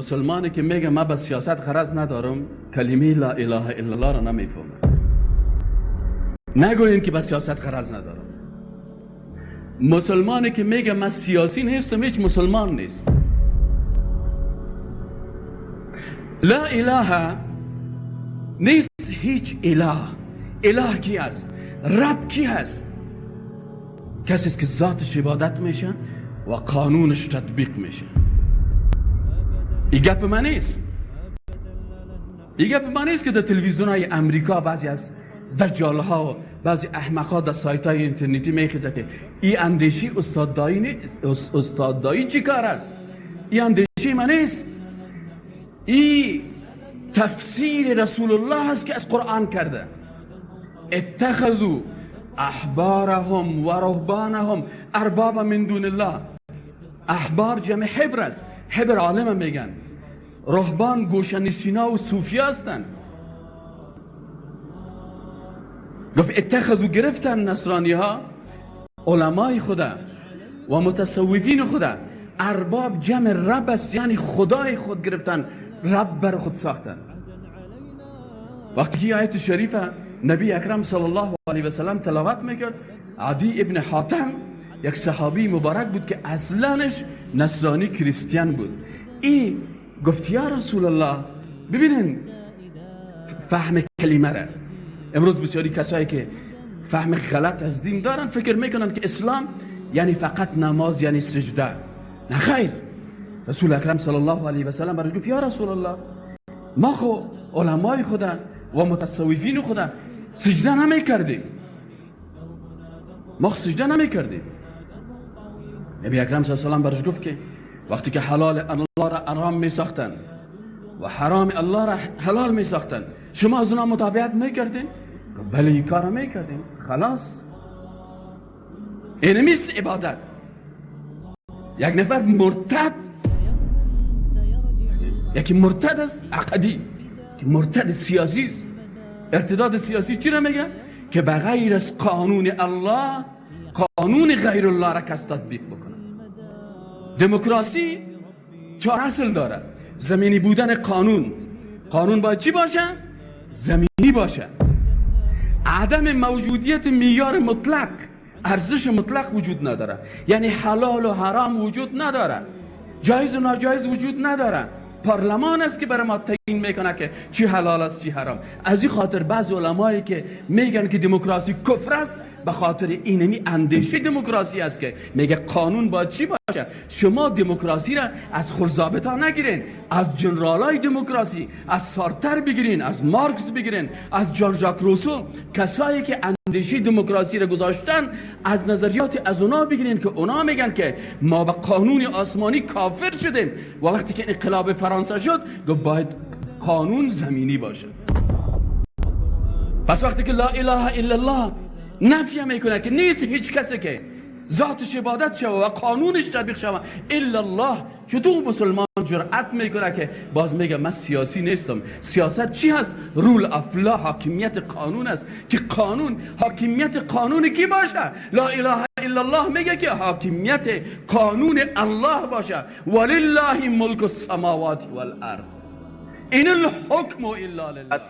مسلمانی که میگه من به سیاست غرض ندارم، کلمه لا اله الا الله را نمیفهمه. نگوین که به سیاست غرض ندارم. مسلمانی که میگه من سیاسی نیستم، هیچ مسلمان نیست. لا اله نیست هیچ اله. اله کی است؟ رب کی هست؟ کسی است که ذاتش عبادت میشه و قانونش تطبیق میشه. این گپ من نیست. این گپ من نیست که در تلویزیون های امریکا بعضی از دجال ها و بعضی احمق ها در سایت های اینترنتی میخیزه که این اندیشی استاد دایی نیست. استاد دایی چی کار است؟ این اندیشی من نیست. این تفسیر رسول الله است که از قرآن کرده. اتخذوا احبارهم و رهبانهم اربابا من دون الله. احبار جمع حبر است. حبر عالم میگن. رهبان گوشنشینا و صوفی هستند. گفت اتخذوا، گرفتن نصرانی ها علمای خدا و متصوفین خدا. ارباب جمع رب است، یعنی خدای خود گرفتن، رب بر خود ساختن. وقتی که آیت شریفه نبی اکرم صلی الله علیه و سلم تلاوت میکرد، عدی ابن حاتم یک صحابی مبارک بود که اصلانش نصرانی کریستیان بود. ای گفت یا رسول الله، ببینین فهم کلمه را. امروز بسیاری کسایی که فهم غلط از دین دارن فکر میکنن که اسلام یعنی فقط نماز، یعنی سجده. نه خیر. رسول اکرم صلی الله علیه و سلم برش گفت یا رسول الله، ما خو علمای خدا و متصوفین خدا سجده نمی کردیم، ما سجده نمی کردیم. نبی اکرم صلی الله علیه و سلم برش گفت که وقتی که حلال الله را حرام می ساختن و حرام الله را حلال می ساختن، شما از اونا متابعت می کردین؟ بله، این کار می کردیم. خلاص، اینمیست عبادت. یک نفر مرتد، یکی مرتد است عقدی، که مرتد سیاسی است. ارتداد سیاسی چی را میگه؟ که بغیر از قانون الله قانون غیر الله را کس تطبیق بکنه. دموکراسی چهار اصل داره: زمینی بودن قانون، قانون باید چی باشه؟ زمینی باشه. عدم موجودیت معیار مطلق، ارزش مطلق وجود نداره، یعنی حلال و حرام وجود نداره، جایز و ناجایز وجود نداره. پارلمان است که برای ما تعیین میکنه که چی حلال است چی حرام. از این خاطر بعض علمایی که میگن که دموکراسی کفر است، به خاطر اینمی اندیشه دموکراسی است که میگه قانون باید چی باشه. شما دموکراسی را از خرزابطا نگیرین، از جنرالای دموکراسی، از سارتر بگیرین، از مارکس بگیرین، از جان ژاک روسو، کسایی که اندیشه دموکراسی را گذاشتن، از نظریات از اونا بگیرین که اونا میگن که ما به قانون آسمانی کافر شدیم. و وقتی که انقلاب فرانسه شد گفت باید قانون زمینی باشه. پس وقتی که لا اله الا الله نفی میکنه که نیست هیچ کسی که ذاتش عبادت شوه و قانونش تطبیق شوه الا الله، چطور مسلمان جرأت میکنه که باز میگه من سیاسی نیستم؟ سیاست چی هست؟ rule of law، حاکمیت قانون است. که قانون، حاکمیت قانون کی باشه؟ لا اله الا الله میگه که حاکمیت قانون الله باشه. ولله ملک السماوات والارض ان الحکم الا لله.